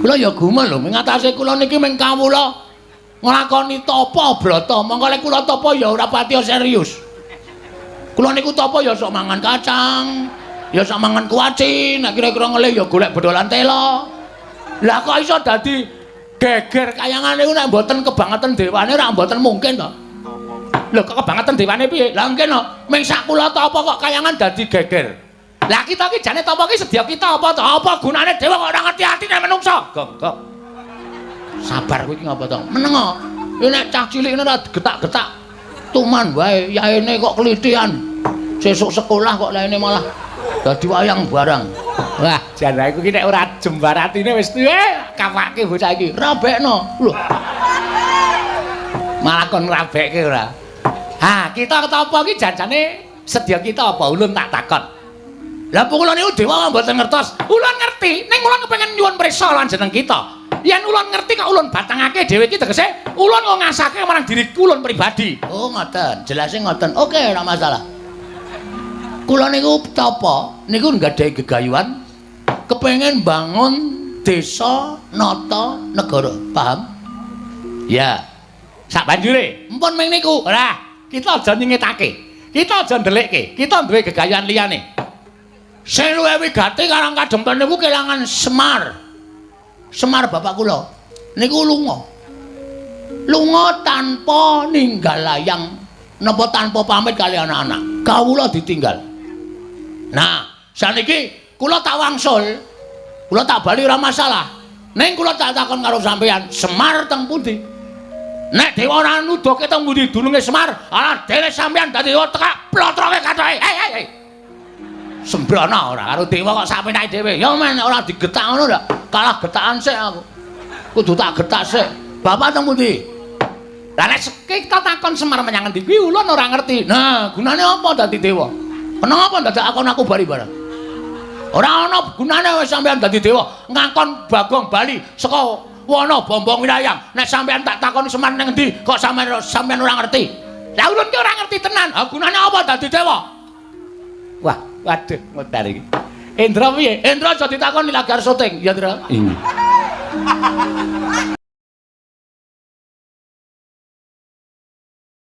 Kula ya gumun lho, mengatasi kula niki mung kawula nglakoni tapa brata. Mongko lek kula tapa ya ora patiya serius. Kula niku tapa ya sok mangan kacang, ya sok mangan kuaci, nek kira-kira ngelih ya golek bodolan tela. Lah kok iso dadi geger kayangan niku nek mboten kebangetan dewane ora mboten mungkin to. Lho kok kebangetan dewane piye? Lah mungkin no, ming sak kula tapa kok kayangan dadi geger. Lah kita iki jane tapa iki sedya kita apa to? Apa gunane dewa kok ora ngerti atine menungsa? Gong, gong. Sabar kowe iki ngapa to? Meneng kok. Nek cah cilik ngene ora getak-getak. Tuman wae, yaene kok klithian. Sesuk sekolah kok laine malah dadi wayang barang. Wah, jan aku iki nek ora jembar atine wis tuwe kapake bocah iki. Rabekno. Lho. Malah kon ngrabekke ora. Ha, kita ketapa iki janjane sedya kita apa ulun tak takon. Lah kula niku dewa mboten ngertos. Ulun ngerti, ning ulun kepengin nyuwun prisa lan jeneng kita. Yen ulun ngerti kok ulun batangake dhewe iki tegese ulun kok ngasake marang diri ulun pribadi. Oh, ngoten. Jelase ngoten. Oke, ora masalah. Kula niku tapa niku nggadahi gegayuhan kepengin bangun desa nata negara. Paham? Ya. Sak banjure, empun ming niku. Ora, kita aja nyingetake. Kita aja ndelikke. Kita duwe gegayuhan liyane. Sing luwih wigati Karang Kadempel niku kelangan Semar. Semar bapak kula niku lunga. Lunga tanpa ninggal layang napa tanpa pamit kali anak-anak. Kawula ditinggal. Nah, saniki kula tak wangsul. Kula tak bali ora masalah. Ning kula tak takon karo sampeyan, Semar teng pundi? Nek dewa ora nuduhke teng pundi dununge Semar, ala dene sampeyan dadi dewa tekak plotroke kathoke. Hei hei hei. Sembrono ora karo dewa kok sakpenake dhewe. Ya men ora digetak ngono ndak. Kalah getakan sik aku. Kudu tak getak sik. Bapak teng pundi? Lah nek kita takon Semar menyang endi kuwi ulun ora ngerti. Nah, gunane apa dadi dewa? Kenapa dadak akon aku bali barang? Ora ana gunane wis sampeyan dadi dewa. Ngakon Bagong bali saka wana Bombong Wilayang. Nek sampeyan tak takoni Semar ning endi kok sampeyan sampeyan ora ngerti. Lah ulun ki ora ngerti tenan. Ha gunane apa dadi dewa? Wah, waduh, modar iki. Indra piye? Indra aja ditakoni lagi arep syuting, ya Indra. Iya.